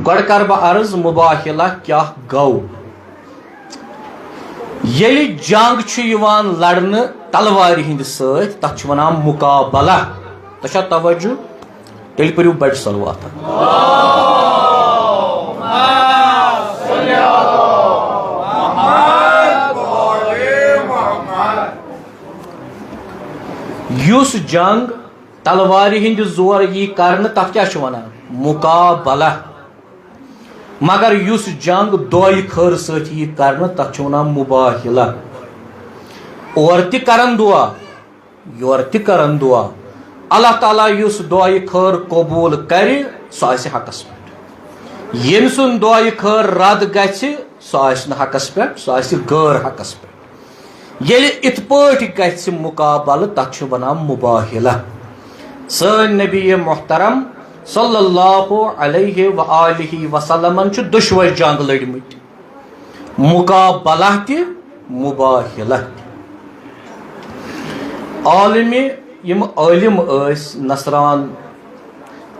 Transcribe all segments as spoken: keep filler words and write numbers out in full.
گۄڈٕ کَرٕ بہٕ عرض، مباہلہ کیٛاہ گوٚو؟ ییٚلہِ جنگ چھُ یِوان لڑنہٕ تلوارِ ہٕنٛدِ سۭتۍ، تَتھ چھِ وَنان مقابلہ۔ تۄہہِ چھا توجہ؟ تیٚلہِ پٔرِو بڑِ صلوات۔ یُس جنگ تلوارِ ہٕنٛدِ زورٕ یی کرنہٕ، تَتھ کیٛاہ چھِ وَنان؟ مقابلہ۔ مگر یُس جنگ دعایہِ خٲر سۭتۍ یی کرنہٕ، تَتھ چھِ وَنان مباہلہ۔ اورٕ تہِ کرن دعا، یورٕ تہِ کرن دعا۔ اللہ تعالیٰ یُس دعایہِ خٲر قبوٗل کرِ، سُہ آسہِ حقس پٮ۪ٹھ۔ ییٚمۍ سُنٛد دعایہِ خٲر رد گژھِ، سُہ آسہِ نہٕ حقس پٮ۪ٹھ، سُہ آسہِ غٲر حقس پٮ۪ٹھ۔ ییٚلہِ اِتھ پٲٹھۍ گژھِ مقابلہٕ، تَتھ چھِ وَنان مباہلہ۔ سٲنۍ نبی محترم صلی اللہ علیہ و آلہ وسلمن چھِ دُشوَے جنگ لٔڑمٕتۍ، مقابلہ تہِ، مباہلہ تہِ۔ عالمِ، یِم عٲلم ٲسۍ نصران،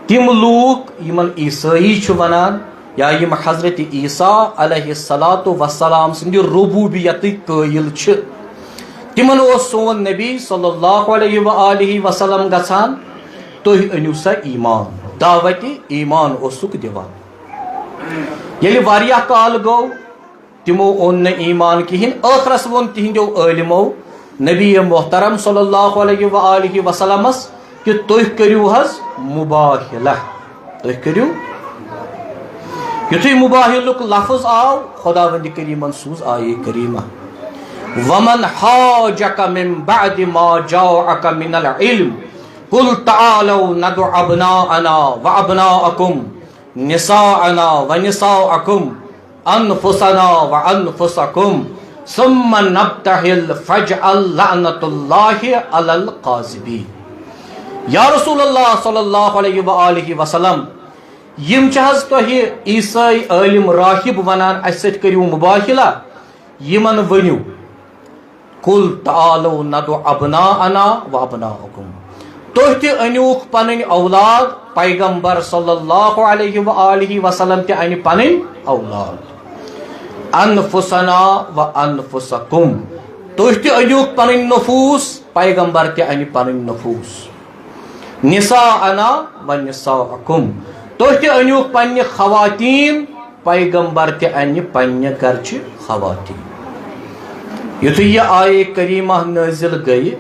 تِم لوٗکھ یِمن عیسٲیی چھِ وَنان، یا یِم حضرت عیسیٰ علیہ الصلوۃ والسلام سٕنٛدِ ربوبیتٕکۍ قٲیِل چھِ، تِمن اوس سون نبی صلی اللہ علیہ و آلہ وسلم گژھان، "تُہۍ أنِو سا ایمان"، دعوتِ ایمان اوسُکھ دِوان۔ ییٚلہِ واریاہ کال گوٚو، تِمو اوٚن نہٕ ایمان کِہیٖنۍ۔ ٲخرس ووٚن تِہنٛدیو عٲلمو نبی محترم صلی اللہ علیہ و آلہ وسلمس کہ تُہۍ کٔرِو حظ مباہلہ، تُہۍ کٔرِو۔ یُتھُے مباہلُک لفظ آو، خداوندِ کریمن سوٗز آیے کریمہ، "ومن حاجك من بعد ما جاءك من العلم قل تعالوا ندع أبناءنا وأبناءكم نساءنا ونساءكم أنفسنا وأنفسكم ثم نبتهل فاجعل لعنة الله على الكاذبين"۔ یا رسول اللہ صلی اللہ علیہ و آلہ وسلم، یِم چھِ حظ تۄہہِ عیسٲے عٲلم راہب ونان، اسہِ سۭتۍ کٔرِو مباہلہ؟ یِمن ؤنِو، "قل تعالوا ندع أبناءنا وأبناءكم"، تُہۍ تہِ أنِوکھ پنٕنۍ اولاد، پیغمبر صلی اللہ علیہ و آلہ وسلم تہِ انہِ پنٕنۍ اولاد، "أنفسنا وأنفسكم"، تُہۍ تہِ أنِوکھ پنٕنۍ نفوس، پیغمبر تہِ انہِ پنٕنۍ نفوس، "نساءنا ونساءكم"، تُہۍ تہِ أنِوکھ پننہِ خواتین، پیغمبر تہِ انہِ پننہِ گرچہِ خواتین۔ یُتھُے یہِ آیے کریمہ نٲزِل گٔیہِ،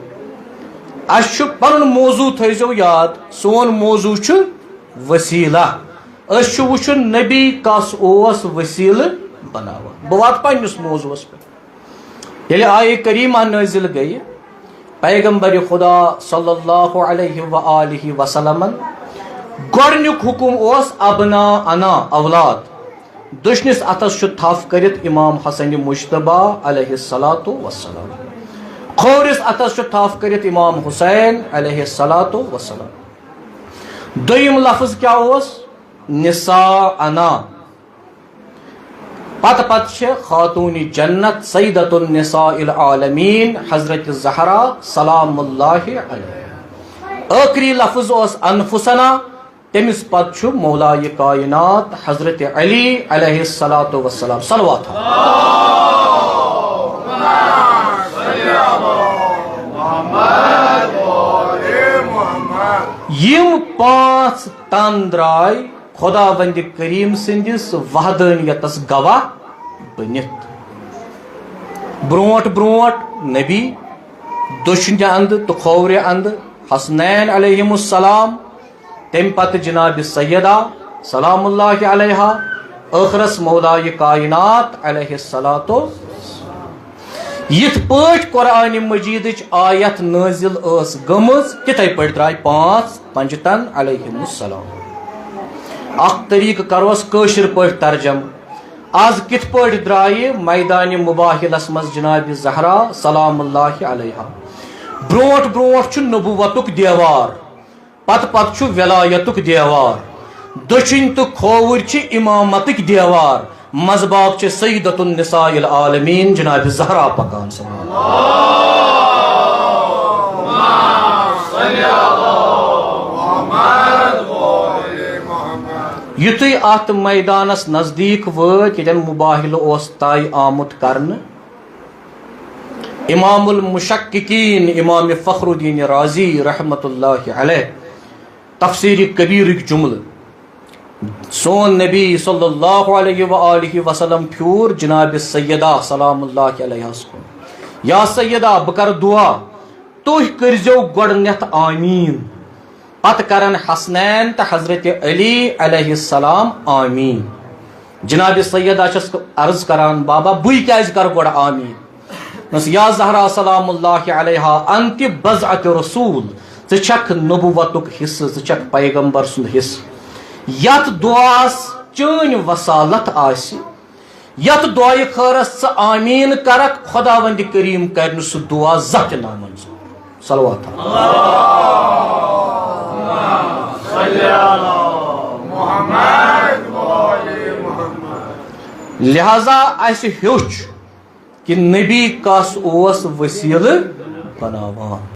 اسہِ چھُ پنُن موضوع، تھٲیزیو یاد، سون موضوع چھُ وسیلہ۔ أسۍ چھِ وٕچھُن نبی کس اوس وسیلہٕ بناوان۔ بہٕ واتہٕ پننِس موضوعس پٮ۪ٹھ۔ ییٚلہِ آیے کریمہ نٲزِل گٔیہِ، پیغمبر خدا صلی اللہ علیہ و آلہ وسلمن گۄڈنیُک حکم اوس ابناءنا، اولاد۔ دٔچھنِس اتھس چھُ تھپھ کٔرِتھ امام حسن مجتبیٰ علیہ الصلوۃ والسلام، کھوورِس اتھس چھُ تھپھ کٔرِتھ امام حسین علیہ الصلوۃ والسلام۔ دوٚیِم لفظ کیٛاہ اوس؟ نساءنا۔ پتہٕ پتہٕ چھِ خاتون جنت سیدۃ النساء العالمین حضرت زہرا سلام اللہ علیہا۔ ٲخری لفظ اوس انفسنا، تٔمِس پتہٕ چھُ مولائے کائنات حضرت علی علیہ الصلوۃ والسلام۔ صلوات۔ یِم پانٛژھ تن درٛاے خداوند کریم سٕنٛدِس وحدانیتس گواہ بٔنِتھ۔ برونٛٹھ برونٛٹھ نبی، دٔچھنہِ اندٕ تہٕ کھوورِ اندٕ حسنین علیہم السلام، تمہِ پتہٕ جناب سیدہ سلام اللہ علیہا، ٲخرس مولائے کائنات علیہ الصلوۃ۔ یِتھ پٲٹھۍ قرآن مجیدٕچ آیت نٲزِل ٲس گٔمٕژ، تِتھے پٲٹھۍ درٛاے پانٛژھ پنجتن علیہم السلام۔ اکھ طریقہٕ کرہوس کٲشِر پٲٹھۍ ترجمہٕ۔ از کِتھ پٲٹھۍ درٛایہِ میدانِ مباہلس منٛز جناب زہرا سلام اللہ علیہا؟ برونٛٹھ برونٛٹھ چھُ نبوتُک دیوار، پتہٕ پتہٕ چھُ ولایتُک دیوار، دٔچھِنۍ تہٕ کھووٕرۍ چھِ امامتٕکۍ دیوار، منٛزباگ چھِ سیدۃ النساء العالمین جناب زہرا پکان۔ صلی اللہ۔ یُتھُے اتھ میدانس نزدیٖک وٲتۍ، ییٚتٮ۪ن مباہلہٕ اوس طے آمُت کرنہٕ، امام المشککین امام فخر الدین رازی رحمت اللہ علیہ، تفسیر کبیرٕکۍ جملہٕ، سون نبی صلی اللہ علیہ و آلہ وسلم پھیوٗر جناب سیدہ سلام اللہ علیہس کُن، یا سیدہ، بہٕ کرٕ دعا، تُہۍ کٔرزیو گۄڈٕنیتھ آمیٖن۔ پتہٕ کرن حسنین تہٕ حضرت علی علیہ السلام آمیٖن۔ جناب سیدہ چھس عرض کران، بابا، بٕے کیازِ کرٕ گۄڈٕ آمیٖن؟ دوٚپنس، یا زہرا سلام اللہ علیہا، انت بضعت رسول، ژٕ چھکھ نبوتُک حصہٕ، ژٕ چھکھ پیغمبر سُنٛد حصہٕ۔ یتھ دعاہس چٲنۍ وصالت آسہِ، یتھ دعایہِ خٲرس ژٕ آمیٖن کرکھ، خداوند کریم کرِ نہٕ سُہ دعا زانٛہہ تہِ نامنظور۔ صلوات۔ لہذا اسہِ ہیوٚچھ کہِ نبی کس اوس وسیلہٕ بناوان۔